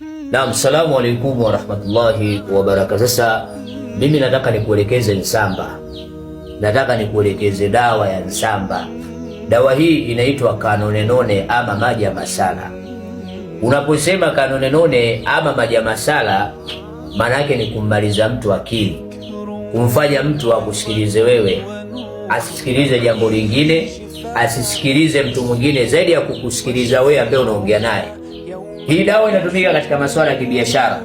Naam, salamu alaykum wa rahmatullahi wa barakatuh. Sasa mimi nataka nikuelekeze Nsamba, nataka nikuelekeze dawa ya Nsamba. Dawa hii inaitwa kanonenone ama maji ya masala. Unaposema kanonenone ama maji ya masala, maana yake ni kummaliza mtu akili, kumfanya mtu akusikilize wewe, asisikilize jambo lingine, asisikilize mtu mwingine zaidi ya kukusikiliza wewe ambaye unaongea naye. Hii dawa inatumika katika masuala ya kibiashara.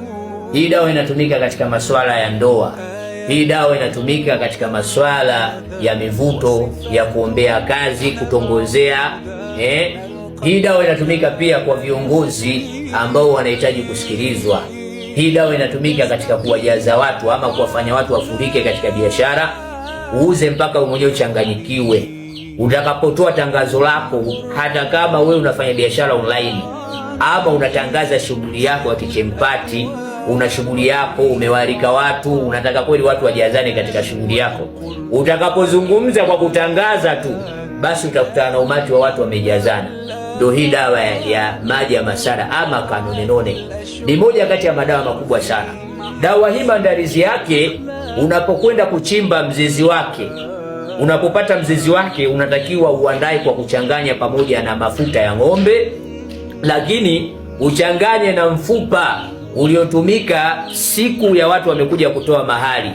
Hii dawa inatumika katika masuala ya ndoa. Hii dawa inatumika katika masuala ya mivuto, ya kuombea kazi, kutongozea. Hii dawa inatumika pia kwa viongozi ambao wanahitaji kusikilizwa. Hii dawa inatumika katika kuwajaza watu ama kuwafanya watu wafurike katika biashara, uuze mpaka wewe mwenyewe uchanganyikiwe. Utakapotoa tangazo lako, hata kama wewe unafanya biashara online ama unatangaza shughuli yako ya kichempati, una shughuli yako, umewaalika watu, unataka kweli watu wajazane katika shughuli yako. Utakapozungumza kwa kutangaza tu, basi utakutana na umati wa watu wamejazana. Ndio hii dawa ya maji ya masara ama kanonenone ni moja kati ya madawa makubwa sana. Dawa hii maandalizi yake, unapokwenda kuchimba mzizi wake, unapopata mzizi wake, unatakiwa uandae kwa kuchanganya pamoja na mafuta ya ng'ombe, lakini uchanganye na mfupa uliotumika siku ya watu wamekuja kutoa mahali.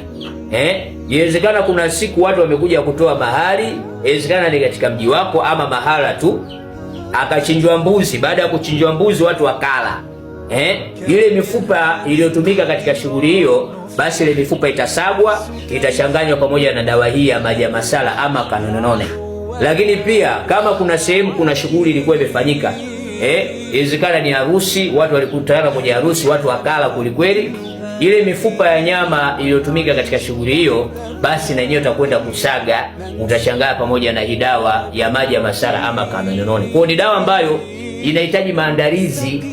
Inawezekana kuna siku watu wamekuja kutoa mahali, inawezekana ni katika mji wako ama mahala tu, akachinjwa mbuzi. Baada ya kuchinjwa mbuzi, watu wakala. Ile mifupa iliyotumika katika shughuli hiyo, basi ile mifupa itasagwa, itachanganywa pamoja na dawa hii ya maji ya masala ama kanonenone. Lakini pia kama kuna sehemu kuna shughuli ilikuwa imefanyika, inawezekana ni harusi, watu walikutana kwenye harusi, watu wakala kwelikweli. Ile mifupa ya nyama iliyotumika katika shughuli hiyo, basi na yenyewe utakwenda kusaga, utachangaa pamoja na hii dawa ya maji ya masala ama kanonenone. Kwa hiyo ni dawa ambayo inahitaji maandalizi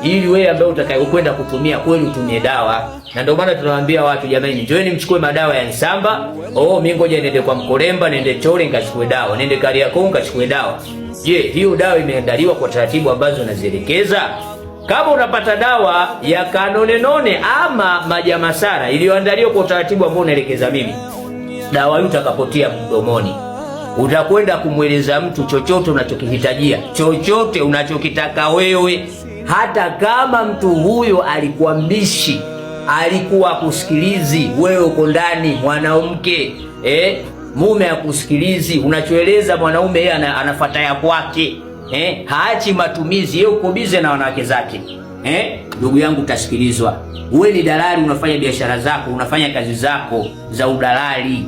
ili wewe ambaye utakayokwenda kutumia kweli utumie dawa. Na ndio maana tunawaambia watu, jamani, njoeni mchukue madawa ya Nsamba. Oh, mimi ngoja niende kwa Mkolemba, niende Chole nikachukue dawa, niende Kariakoo nikachukue dawa. Je, hiyo dawa imeandaliwa kwa taratibu ambazo nazielekeza? Kama unapata dawa ya kanonenone ama maji ya masara iliyoandaliwa kwa utaratibu ambao unaelekeza mimi, dawa hiyo utakapotia mdomoni, utakwenda kumweleza mtu chochote unachokihitajia, chochote unachokitaka wewe, hata kama mtu huyo alikuwa mbishi, alikuwa akusikilizi wewe, uko ndani mwanamke, mume akusikilizi, unachoeleza mwanaume yeye anafuata ya kwake, haachi matumizi, yeye uko bize na wanawake zake. Ndugu yangu utasikilizwa. Wewe ni dalali, unafanya biashara zako, unafanya kazi zako za udalali.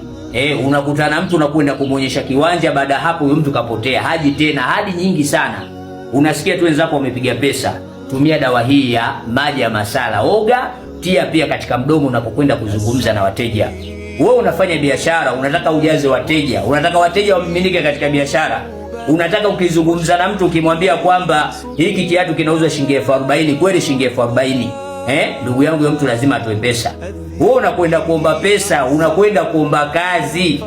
Unakutana mtu unakwenda kumwonyesha kiwanja, baada hapo huyo mtu kapotea, haji tena, hadi nyingi sana. Unasikia tu wenzako wamepiga pesa. Tumia dawa hii ya maji ya masala, oga, tia pia katika mdomo unapokwenda kuzungumza na wateja. Wewe unafanya biashara, unataka ujaze wateja, unataka wateja wamiminike katika biashara. Unataka ukizungumza na mtu ukimwambia kwamba hiki kiatu kinauzwa shilingi 40,000, kweli shilingi 40,000. Ndugu yangu, huyo mtu lazima atoe pesa. Wewe unakwenda kuomba pesa, unakwenda kuomba kazi.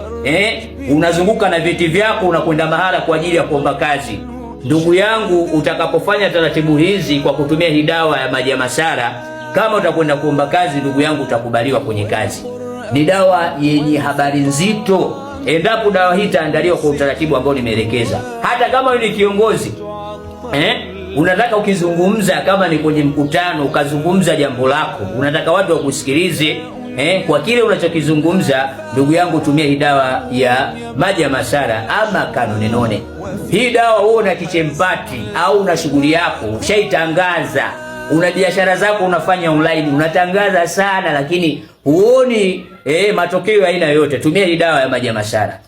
Unazunguka na vyeti vyako, unakwenda mahala kwa ajili ya kuomba kazi. Ndugu yangu, utakapofanya taratibu hizi kwa kutumia hii dawa ya maji ya masara, kama utakwenda kuomba kazi, ndugu yangu, utakubaliwa kwenye kazi. Ni dawa yenye habari nzito. Endapo dawa hii itaandaliwa kwa utaratibu ambao nimeelekeza, hata kama wewe ni kiongozi unataka ukizungumza, kama ni kwenye mkutano ukazungumza jambo lako, unataka watu wakusikilize kwa kile unachokizungumza, ndugu yangu, tumia hii dawa ya maji ya masara ama kanonenone. Hii dawa wewe una kichempati au una shughuli yako ushaitangaza, una biashara zako unafanya online, unatangaza sana, lakini huoni matokeo ya aina yoyote, tumia hii dawa ya maji ya masara.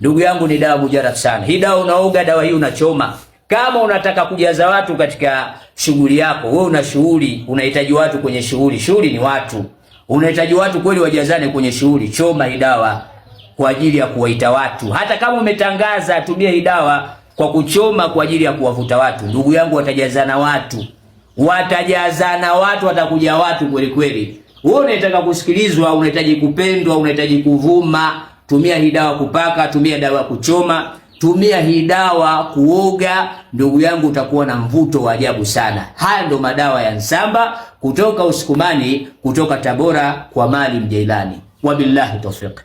Ndugu yangu, ni dawa mujarab sana. Hii dawa unaoga, dawa hii unachoma. Kama unataka kujaza watu katika shughuli yako, wewe una shughuli, unahitaji watu kwenye shughuli. Shughuli ni watu, unahitaji watu kweli wajazane kwenye shughuli. Choma hii dawa kwa ajili ya kuwaita watu. Hata kama umetangaza, tumia hii dawa kwa kuchoma kwa ajili ya kuwavuta watu. Ndugu yangu, watajazana watu, watajazana watu, watakuja watu kweli kweli. Wewe unataka kusikilizwa, unahitaji kupendwa, unahitaji kuvuma, tumia hii dawa kupaka, tumia dawa kuchoma. Tumia hii dawa kuoga, ndugu yangu, utakuwa na mvuto wa ajabu sana. Haya ndo madawa ya Nsamba kutoka Usukumani, kutoka Tabora kwa Maalim Jailani. Wabillahi tawfiq.